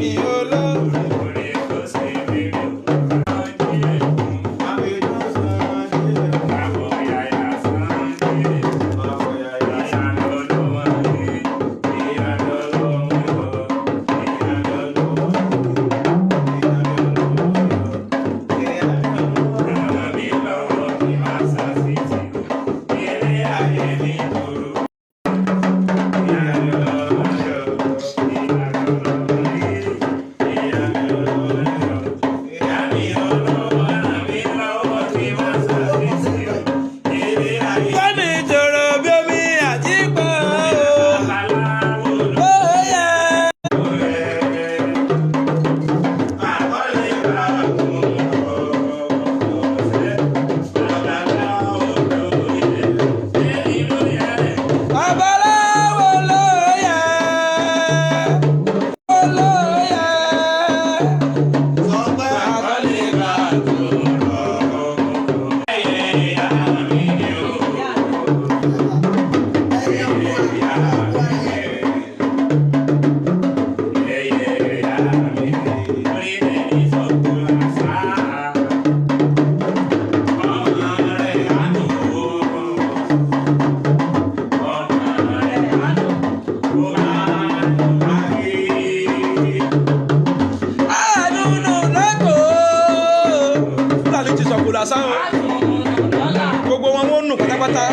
mi olóore. Kọ́ni ìjòrò bí omi àjípọ̀ o. Ó yẹ. Babaláwo ló yẹ. Ló yẹ. Àdùnnú lẹ́kọ̀ọ́. Fúlàní ti sọ̀kò lásán o. Gbogbo wọn wọ́n nù pátápátá.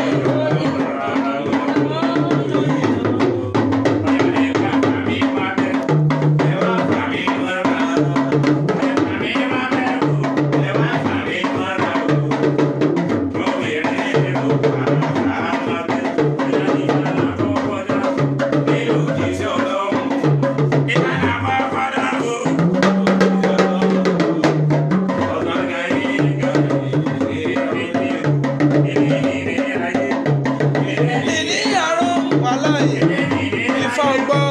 Ìní àrùn wàláì. Ifá ọgbọ́.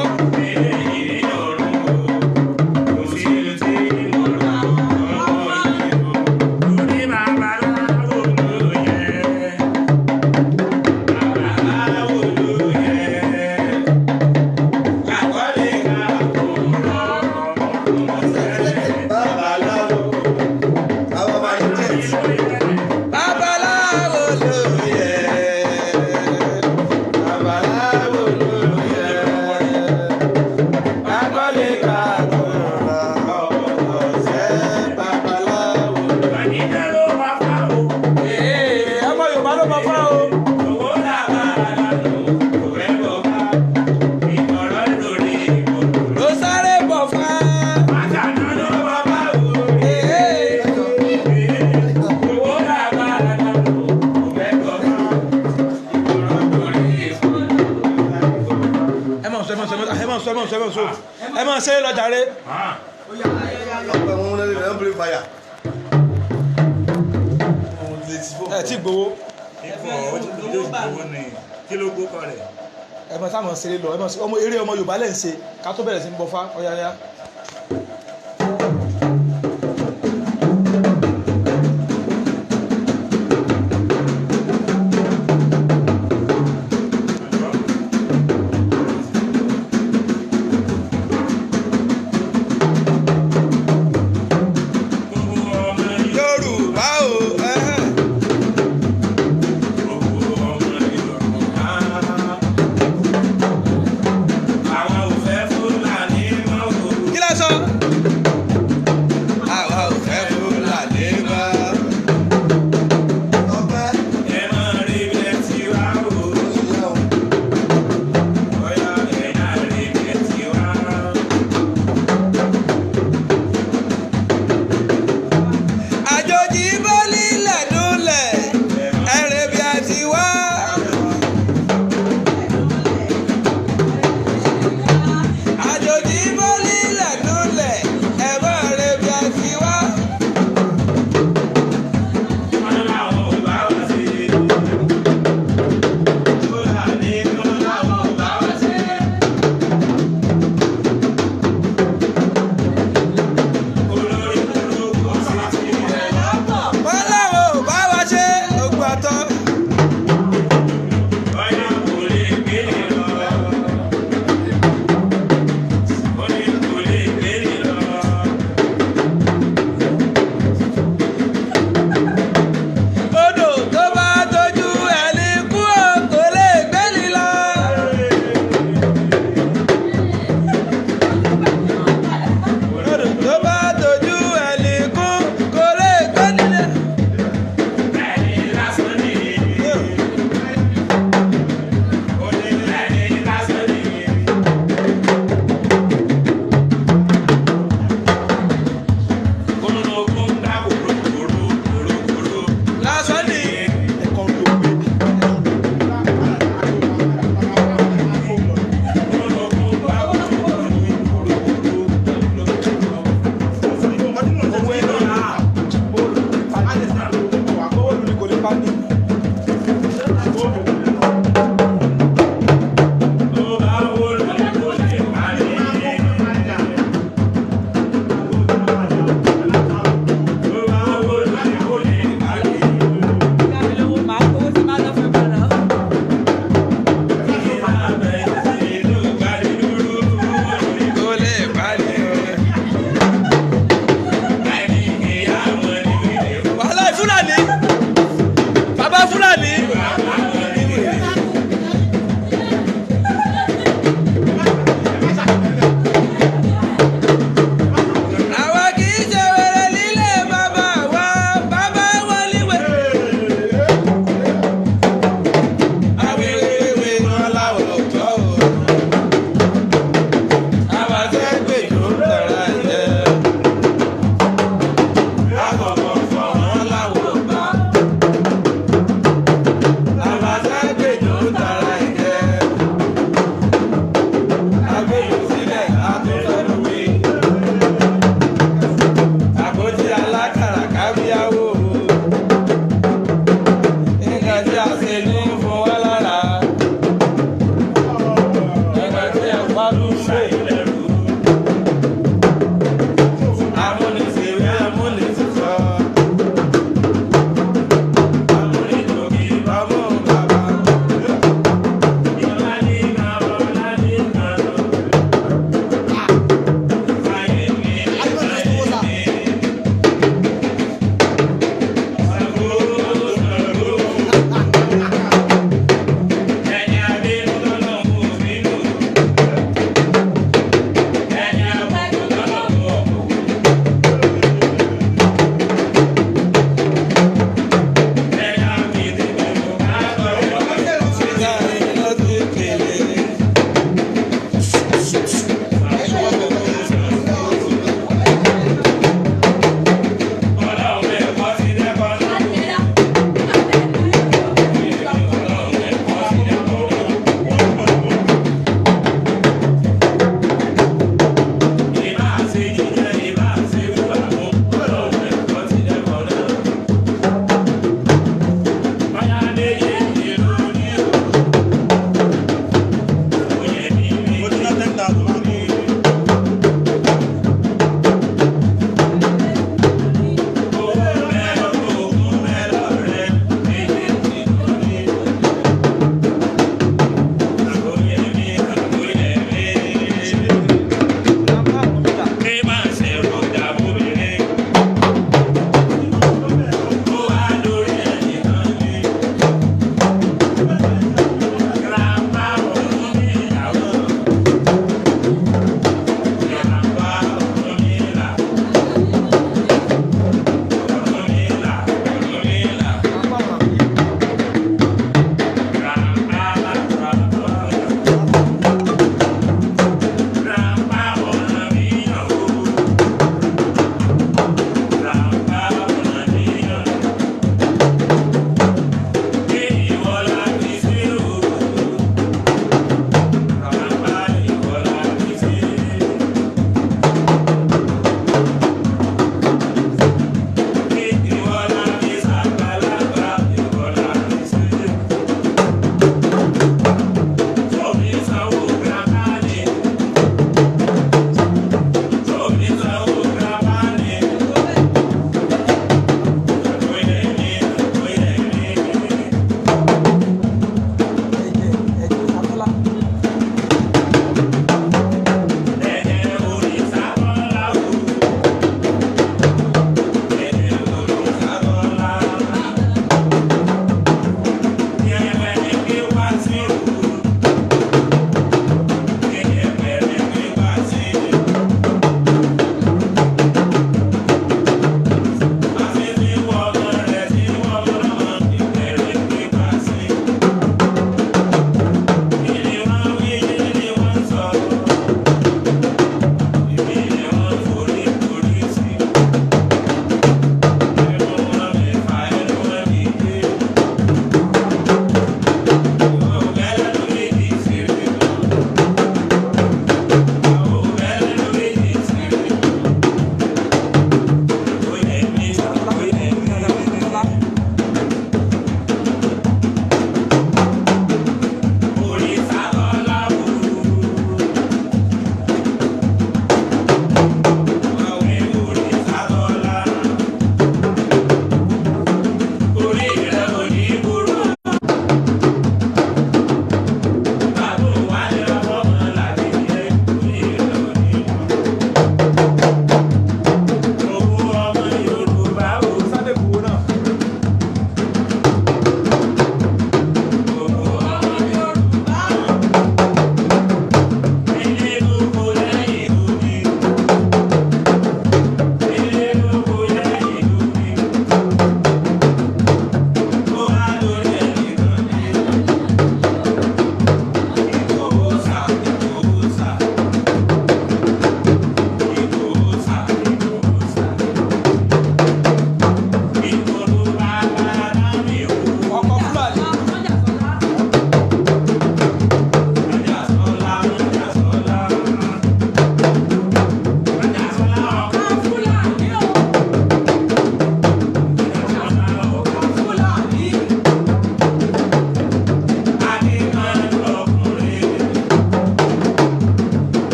Babaláwo ló yẹ. Babaláwo ló yẹ. Akọ́lé kàkúrà ọ̀sẹ̀ babaláwo. Ee, ọmọ Yorùbá ló mọ fá o. Ló sáré bọ̀ fá. Ee. Ẹ máa sọ, ẹ máa sọ, ẹ máa sọ, ẹ máa sọ, ẹ máa sọ, ẹ máa ṣe é lọ jàre. Ẹ ti gbowó. Ẹ máa sáà máa ṣeré lọ, ẹ máa ṣe ọmọ eré ọmọ Yorùbá lẹ́ ń ṣe ká tó bẹ̀rẹ̀ sí ń bọfá ọ̀yáyá. Yorùbá o. Ẹhẹ́n. Kí lẹ sọ? Àwa ò fẹ́ Fúlàní mọ́. Àjòjì bó lílẹ̀ dúnlẹ̀, ẹ̀rẹ̀ bí a ti wá. Àjòjì bó lílẹ̀ dúnlẹ̀,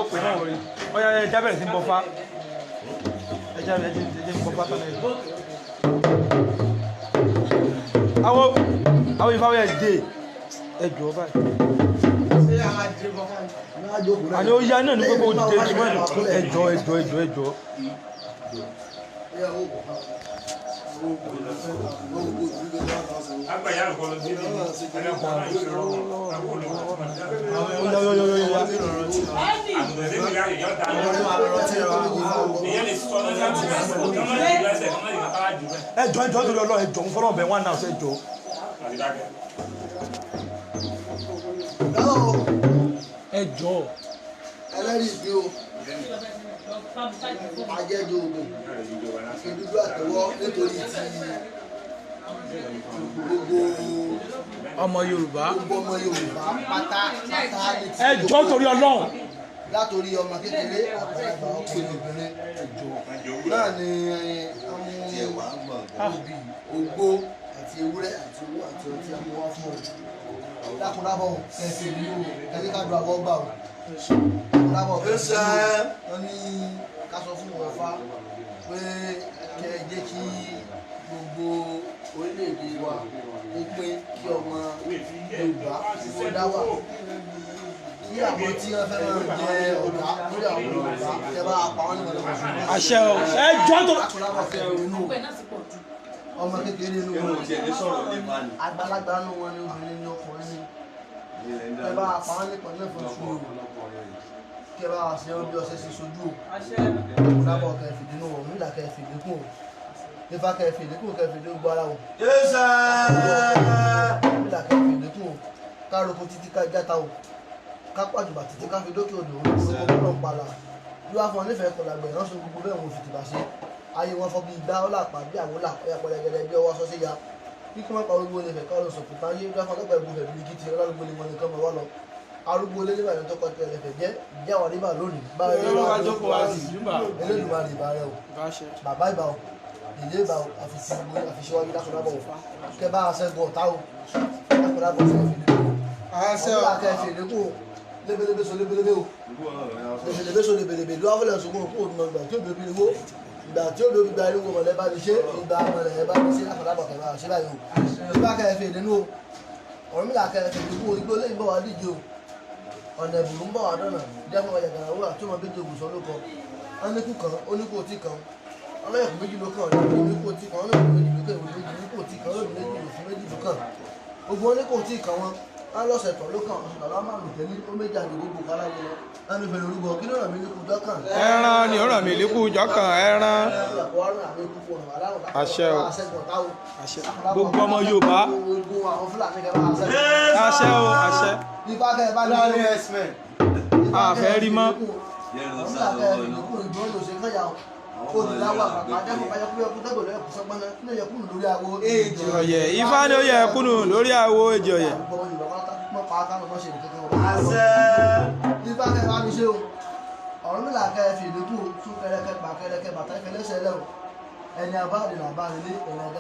Yóò pè náà wọlé. Ọ̀yá, ẹ jábẹ̀rẹ̀ sí ń bọ́fá. Ẹ jábẹ̀rẹ̀, ẹ jẹ́ ń bọ́fá tán ẹ̀. Àwọn Ifá wẹ̀ dé. Ẹ jọ̀ọ́ báyìí. Àní ó yá náà ní gbogbo òdìdé jùmọ̀. Ẹ jọ̀ọ́, ẹ jọ̀ọ́, ẹ jọ̀ọ́, ẹ jọ̀ọ́. Ó yá, ó yá, ó yá, ó yá. Ẹ jọ̀ọ́, ẹ jọ̀ọ́, torí Ọlọ́run, ẹ jọ̀ọ́, ń fọlọ́ bẹ̀ wọ́n náà, ẹ jọ̀ọ́. Ẹ jọ̀ọ́. Ẹlẹ́rìí ìgbé o, ajẹ́jọ́ ogun ìdúdú àtẹwọ́ nítorí ti gbogbo Ọmọ Yorùbá. Gbogbo ọmọ Yorùbá pátá pátá ní ti Ẹ jọ̀ọ́, torí Ọlọ́run. Látòrí ọmọ kékeré, àgbàlagbà, ọkùnrin, obìnrin náà ni àwọn obì, ogbó àti ewúrẹ́ àti owó àti ọtí amúwá fún ọ. Dákúndábọ̀ kẹsì ní o, kẹsì ká dùn àbọ̀ gbà o. Dákúndábọ̀ kẹsì wọn ní ká sọ fún wọn fa pé kẹ ẹ jẹ́ kí gbogbo orílẹ̀-èdè wa ó pé, kí ọmọ Yorùbá kó dá wà, kí àwọn tí wọ́n fẹ́ máa jẹ ọ̀gá lórí àwọn Yorùbá, kẹ bá pa wọ́n nígbà tó Àṣẹ o. Ẹ jọ̀ọ́ tó. Dákúndábọ̀ kẹsì nínú ọmọ kékeré inú wọn, àgbàlagbà inú wọn ni, obìnrin ni, ọkùnrin ni, ẹ bá pa wọ́n nípa náà fún sùúrù, kí ẹ bá ṣe ọ́ bí ọṣẹ ṣe sojú o. Dábọ̀ kẹ́ fìdí nù ọ̀ nígbà kẹ́ fìdí kù o, ifá kẹ́ fìdí kù, kẹ́ fìdí gbọ́ ara o, nígbà kẹ́ fìdí kù o, károkò títí ká játa o, ká pàjùbà títí ká fi dókè odò olóko ló ń palà bí wàá fún ọ nífẹ̀ẹ́ kọlàgbẹ̀ ránṣọ gbogbo bẹ́ẹ̀ wọn ò fìtìbà ṣe ayé wọn fọ́ bí igbá ọlọ́pàá bí àwòlà ọ̀yà pẹ̀lẹ́gẹ̀dẹ̀ bí ọwọ́ sọ́sẹ́ ya bí kí wọ́n pa gbogbo nífẹ̀ẹ́ ká lọ sọ̀kùtà yé bí wọ́n fọ́n lọ́gbà ìbúfẹ̀ bíi ọlọ́gbọ́n lè mọ nìkan mọ̀ wá lọ arúgbó lé nígbà tó kọ́ tẹ̀lé fẹ̀ jẹ́ ìjà wà níbà lónìí bá a rí Olúwa jókòó wá sí ìjúbà. Elédùmarè ìbà rẹ o, bàbá ìbà o, ìyé ìbà o, àfìsí gbogbo àfìsíwájú. Dákúndábọ̀ o, kẹ bá a ṣẹ́gun ọ̀tá o. Dákúndábọ̀ fẹ́ fìdí kù Àṣẹ o. o, kẹ fìdí kù o. Lébelebe so lébelebe o, lébelebe so lébelebe ló wá fọlẹ̀ sọgbọ́n òkú òdùnà ìgbà tí ó bèbí owó, ìgbà tí ó bèbí gba irú mọ̀lẹ́ bá mi ṣe, ìgbà mọ̀lẹ́ bá mi ṣe. Dákúndábọ̀ kẹ bá a ṣe báyìí o, ìgbà kẹ fìdí nù o. Ọ̀rúnmìlà kẹ fìdí kù o. Igbó lẹ́yìn bọ̀ wá díje o, ọ̀nà ìbùrù ń bọ̀ wá dọ̀nà jẹ́mọ̀ ọ̀yàgàrà wúrà tó mọ bí jogun sọ ló kọ. Wọ́n ní kú kan, ó ní kú otí kan, ọlọ́yẹ̀kú méjì ló kàn, ọ̀nà ní kú otí kan, ọlọ́yẹ̀kú méjì ló kàn, ìwé méjì ní kú otí kan, ọlọ́yẹ̀kú méjì ló fún méjì ló kàn, ogun wọn ní kò tí kan wọn. Wọn lọ́sẹ̀ tọ̀ ló kàn, ọ̀sẹ̀ tọ̀ lọ́mọ àmì tẹ́lẹ̀ ó méjì àti gbogbo kaláwo lọ. Wọn ní fèrè orúkọ kí ló ràn mí ní kú dọ́kàn. Ẹran ni ó ràn mí lékú jọkàn ẹran. Àṣẹ o. Àṣẹ. Gbogbo ọmọ Yorùbá. Gbogbo àwọn Fúlàní kẹ bá àṣẹ. Àṣẹ o, àṣẹ. Ifá kẹ bá ní A fẹ́ rí mọ́. Ọ̀yẹ̀ Ifá ni ó yẹ kúnnù lórí àwo èjì ọ̀yẹ̀. Ifá kẹ bá mi ṣe o, Ọ̀rúnmìlà kẹ fi ìdínkù tún kẹrẹkẹ pa kẹrẹkẹ bàtà ìfẹlẹsẹ lẹ o, ẹni abáàdì làbá nílé ẹni ajá.